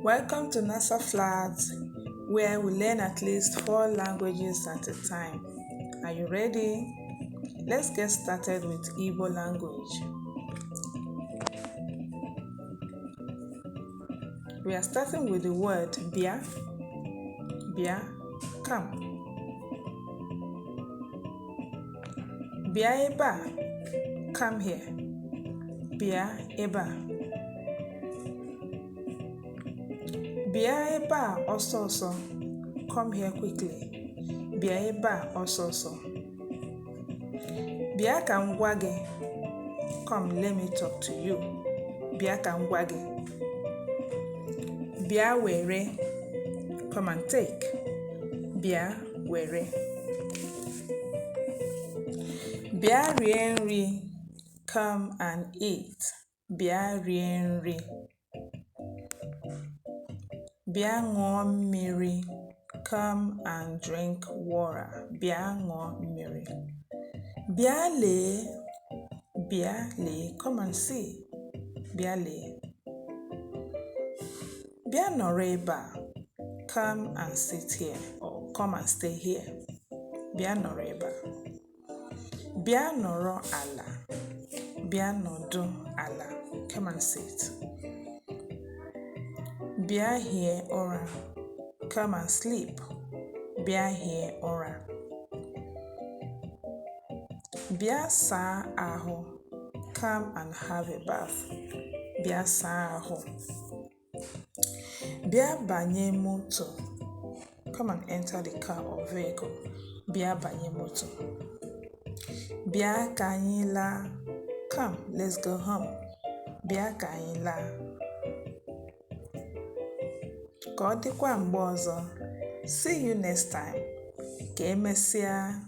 Welcome to NASA Flat, where we learn at least four languages at a time. Are you ready? Let's get started with Igbo language. We are starting with the word bia, bia, come. Bịa ebe a, come here. Bịa ebe a. Bịa ebe a ọsọ ọsọ. Come here quickly. Bịa ebe a ọsọ ọsọ. Bịa ka m gwa gị. Come, let me talk to you. Bịa ka m gwa gị. Bịa were. Come and take. Bịa were. Bịa rie nri. Come and eat. Bịa rie nri. Bịa ṅụọ mmiri. Come and drink water. Bịa ṅụọ mmiri. Bịa lee. Bịa lee. Come and see. Bịa lee. Bịa nọrọ ebe a. Come and sit here or come and stay here. Bịa nọrọ ebe a. Bịa nọrọ ala. Bịa nọdụ ala. Come and sit. Bịa hie ụra. Come and sleep. Bịa hie ụra. Bịa saa ahụ. Come and have a bath. Bịa saa ahụ. Bịa banye moto. Come and enter the car or vehicle. Bịa banye moto. Bịa ka anyị laa. Come, let's go home. Bịa ka anyị laa. Ka ọ dịkwa mgbe ọzọ. See you next time. Ka emesịa.